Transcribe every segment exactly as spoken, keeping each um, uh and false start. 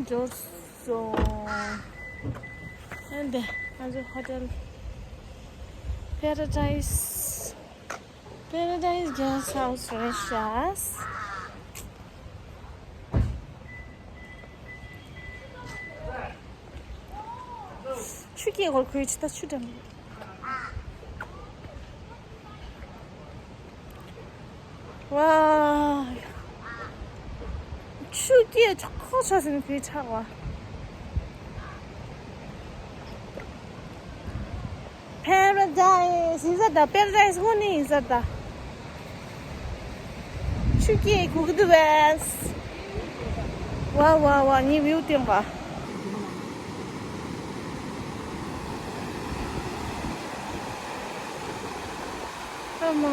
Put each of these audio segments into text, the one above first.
འབྱོར་སོང་། ཨ་འདི་ང་ཚོ་ཧོ་ཊེལ་པེ་ར་ཌའི་སི། པེ་ར་ཌའི་སི་གེསི་ཧའུ་སི་རེད་ཤག་ཆུ་སྐྱེས་སྐོར་ཁོའི་ཆུ་ད་ཆུ་འགྲམ། ཝ། ཆུ་སྐྱེས་ཆག་ཆག་ཟིན་ཁོའི་ཆག་བ། པེ་ར་ཌའི་སི་ཡིན་ས་ད། པེ་ར་ཌའི་སི་དངོས་གནས་ཡིན་ས་ད། ཆུ་སྐྱེས་གུ་གུ་དུ་བས། ཝ་ཝ་ཝ། ཉི་བིའུ་སྟོན་པ། ཨ་མ།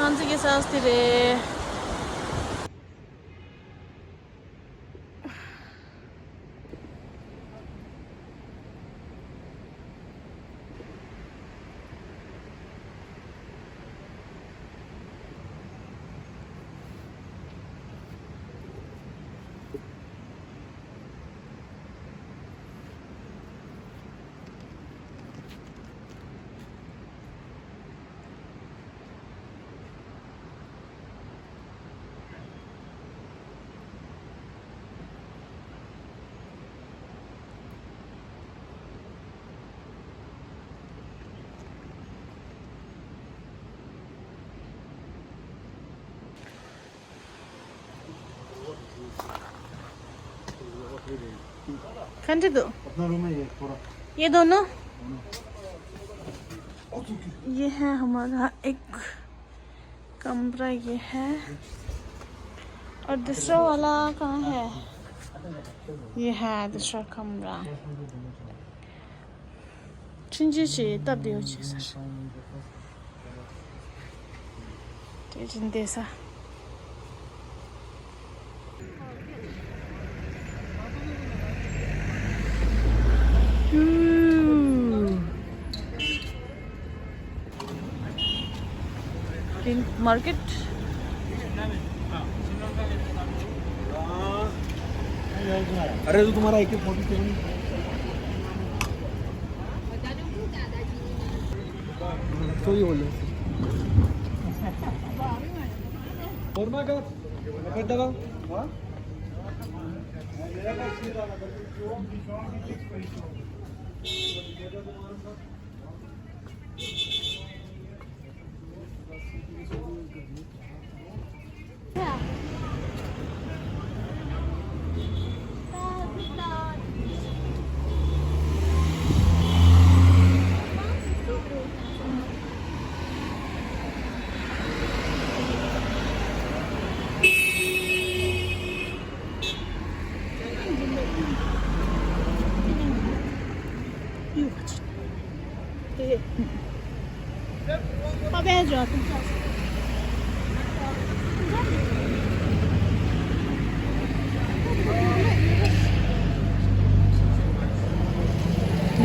ང་ཚོ་གི་ས་ས་དེ་རེད། कहाँ दे दो? अपना रूम है ये पूरा। ये दोनों? दोनों। ये है हमारा एक कमरा, ये है। और दूसरा वाला कहाँ है? ये है दूसरा कमरा। ཆུང་ཆུང་ཞིག་སྟབས་བདེ་བོ་བྱས་ཟེར། དེ་བཞིན་བསྡད་ས། मार्केट। अरे तो तुम्हारा ए के फ़ोर्टी सेवन। तो ये बोल रहे हैं। और मैं क्या? मैं दवा। हाँ?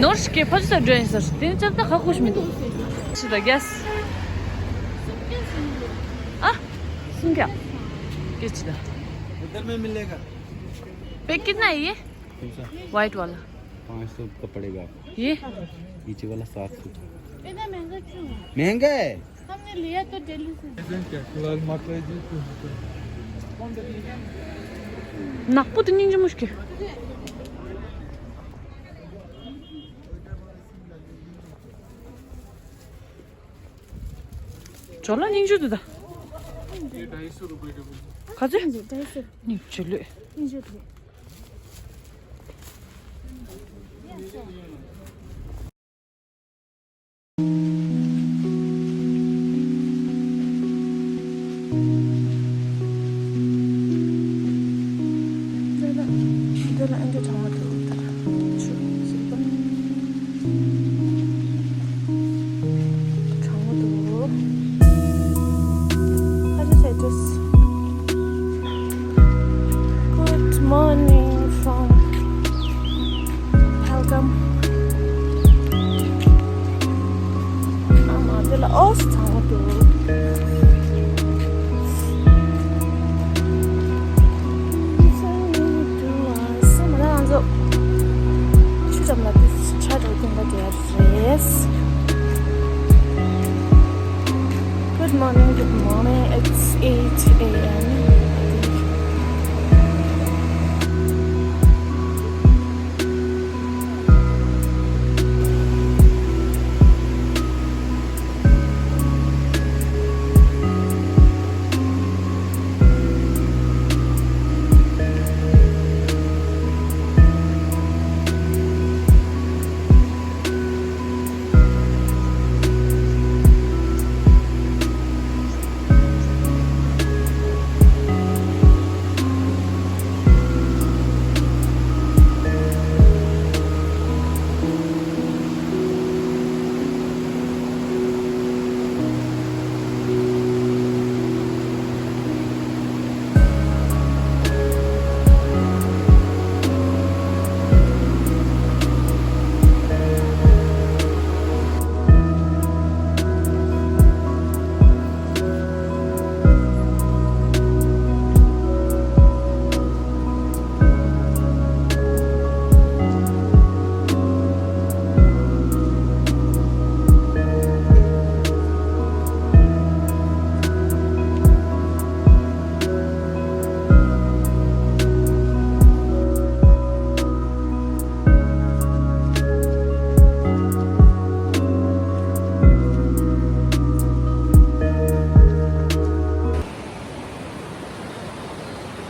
ནོར་སྐྱེ་ཕ་ཆུ་ས་འགྲོ་ཡིན་ཟེར། དེ་ནི་ཅག་ད་ཁ་ཁུ་ཞིག་མི་འདུག་ཆུ་ད་གེས། ཨ། སུམ་བརྒྱ། སྐད་ཆ་ད། इधर में मिलेगा। पे कितना है ये? कौन सा? वाइट वाला। पाँच सौ का पड़ेगा आपको। ये? नीचे वाला सात सौ। इतना महंगा क्यों है? महंगा है। हमने लिया तो दिल्ली से। लाल मटर जी। ནག་པོ་དེ་སྙིང་རྗེ་མོ་ཞིག་ཇོ་ལ་སྙིང་རྗེ་འདུག་ད། ये ढाई सौ रुपए के बोल। ག་ཚོད། ཉིས་བརྒྱ་ལོས། ཉིས་བརྒྱ་ལོས། Morning from Pahalgam. ཨ་མ་དེ་ལ་ཨོ་སི་ཚང་མ་འདུག་ཆུ་འགྲམ་ལ་དེ་ཆ་འགྲོ་དུས་ལ་དེ་རེད། Good morning, good morning. It's eight a m, I think.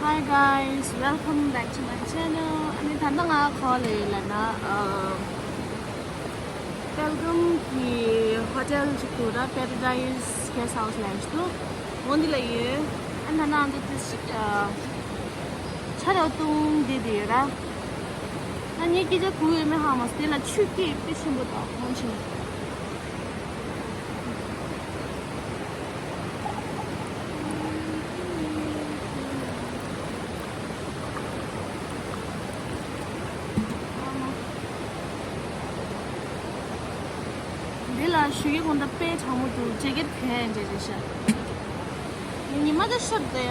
Hi guys, welcome back to my channel. ཨ་ནི་ད་ལྟ་ང་ག་པར་ཡོད་ལབ་ན། ཨ། པེལ་གམ་གྱི་ཧོ་ཊེལ་ཅིག་འདུག་ར། Paradise Guest House ལབ་ཡག་འདུག་འོ་འདི་ལ་ཡོད། ཨ་ནི་ད་ལྟ་ང་ཚོ་དེ་ཅིག་ཨ། ཆར་ཡག་གཏོང་བསྡད་ཡོད་ར། ད་ངས་སྐད་ཆ་གོ་ཡོད་མེད་ཧ་མ་སོང་། དེ་ལ་ཆུ་སྐྱེས་དཔེ་ཆེན་པོ་འདུག་འོ་ཆེན། འདི་ལ་ཞུ་གི་གོང་ད་དཔེ་གྲང་མོ་འདུག་ཇེ་ཀེད་གྱོན་འདྲ་རེད་ཤག་ཉི་མ་ད་ཤར་འདུག་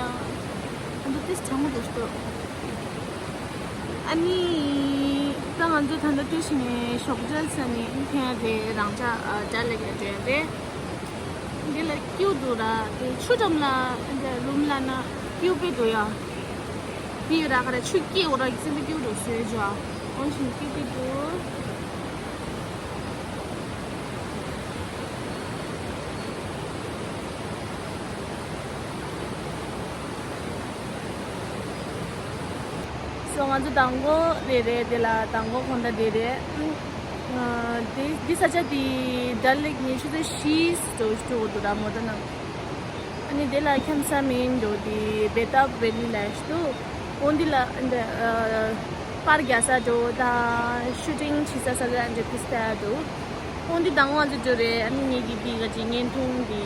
ཡང་། ད་འདི་ཏིས་གྲང་མོ་འདུག་ཤག་ཨ་ནི་ད་ང་ཚོ་ད་ལྟ་ཏིས་ནས་ཞོགས་ཇ་ཟ་ནས་ཕན་རེད། རང་ཅག་ཨ་ཌལ་ལེག་ལ་འགྲོ་ཡ་རེད། འདི་ལ་ཀིའུ་འདུག་ར། དེ་ཆུ་འགྲམ་ལ་འདི་རུམ་ལ་ན་ཀིའུ་དཔེ་འདུག་ཡ། འདི་ཡོད་ར། ག་རེ་ཆུ་སྐྱེས་འོ་ར་གི་སེམས་པའི་ཀིའུ་འདུག་ཟེར་ཇོ། འོན་ཀིའུ་དཔེ་འདུག་སོ་ང་ཚོ་མདང་དགོང་དེ་རེད། དེ་ལ་མདང་དགོང་གོང་ད་དེ་རེད། ཨ་དེ་འདི་ས་ཆ་དེ་ཌལ་ལེག་ནས་ཆུ་ཚོད་བཞི་འགྲོ་འགྲོ་དགོས་འདུག་ར་མོ་ཊ་ནང་། ཨ་ནི་དེ་ལ་ཁམས་སངས་མིན་འགྲོ་དེ་བེ་ཏབ་ཝེ་ལི་ལབ་ཡག་འདུག་འོ་འདི་ལ་འདི་ཨ་པར་རྒྱག་ས་འགྲོ་དང་ཤུ་ཊིང་བྱེད་ས་ས་ཆ་འདི་ཕིས་ཏ་འདུག་འོ་འདི་མདང་དགོང་ང་ཚོ་འགྲོ་རེད། ཨ་ནི་ངེད་ཀྱི་དེ་ག་ཅིག་བརྙན་ཐུང་དེ་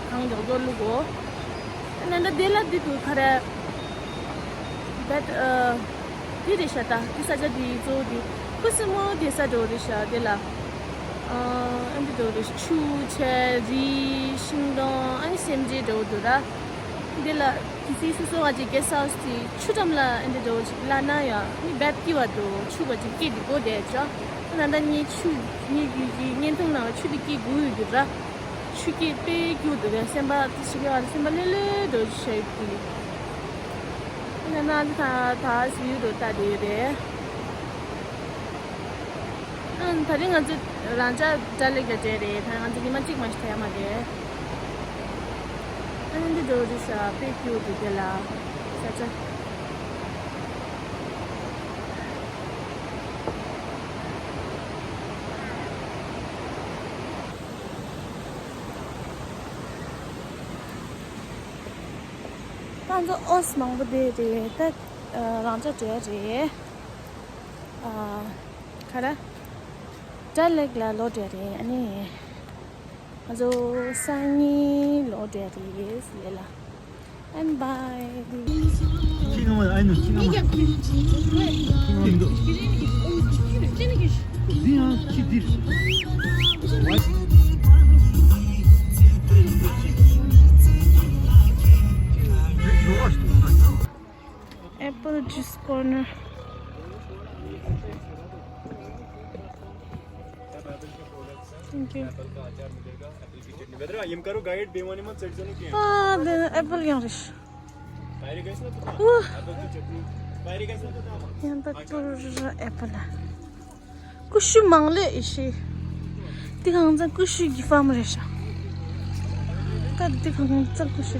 གང་མགྱོགས་མགྱོགས་བླུག་གོ་ཨ་ནི་ད་དེ་ལ་འདི་འདུག་ག་རེ། བེད་ཨ་འདི་རེད་ཤག་ད་འདི་ས་ཆ་འདི་གཙོ་བོ་འདི་ཁུ་སིམ་མོ་བསྡད་ས་འགྲོ་རེད་ཤག་དེ་ལ་ཨ་འདི་འགྲོ་རེད། ཆུ་ཆེ་རི་ཤིང་སྡོང་ཨ་ནི་སེམས་ཅན་འགྲོ་འདུག་ར། འདི་ལ་གི་སི་སོ་སོ་བ་ཅིག་གེ་སི་ཧའུ་སི་དེ་ཆུ་འགྲམ་ལ་ཨ་འདི་འགྲོ་ཅིག་ལ་ན་ཡ་ནི་བེད་སྐྱི་བ་འགྲོ་ཆུ་བ་ཅིག་སྐྱེ་འདི་གོ་བསྡད་ཅག་ཨ་ན་ད་ངའི་ཆུ་ངའི་གི་གི་བརྙན་ཐུང་ནང་ཆུ་འདི་སྐྱེ་དགོས་ཡོད་འདུག་ར། ཆུ་སྐྱེས་དཔེ་སྐྱིད་འདུག་གས། སེམས་པ་དེ་ཞིག་ག་སེམས་པ་ལྷོད་ལྷོད་འགྲོ་ཞིག་ཡོད་ཀྱི། ཨ་ན་ན་ད་ད་སི་ཡུ་རུ་ལྟ་དེ་རེད། ཨ་ད་རིང་ང་ཚོ་རང་ཅག་ཌལ་ལེག་ལ་འགྲོ་རེད། ད་ང་ཚོ་ཉི་མ་གཅིག་མ་ཞིག་ཐལ་ཡ་མ་རེད། ཨ་ནི་འདི་འགྲོ་རེད་ཤག་དཔེ་སྐྱིད་འདུག་དེ་ལ་ས་ཆ། ང་ཚོ་ཨོ་སི་མང་པོ་བསྡད་རེད། ད་རང་ཅག་འགྲོ་རེད། ཨ་ག་རེ། ཌལ་ལེག་ལ་ལོག་འགྲོ་རེད། ཨ་ནི་ང་ཚོ་སང་ཉིན་ལོག་འགྲོ་རེད་ལས་ལ། And bye. Apple juice corner. Thank you. یِم کَرو گایِڈ بیٚیہِ وَنہٕ یِمَن ژٔٹۍ زیو نہٕ کینٛہہ۔ Ah, the apple yang rish. پایرِ گژھِ نہ توٚتام۔ Wah, ایپل کی چٹنی۔ پایرِ گژھِ نہ توٚتام۔ yang tak pura apple. Kushu mangle ishi. Tigang zan kushu gi farm resha. Ka tigang zan kushu.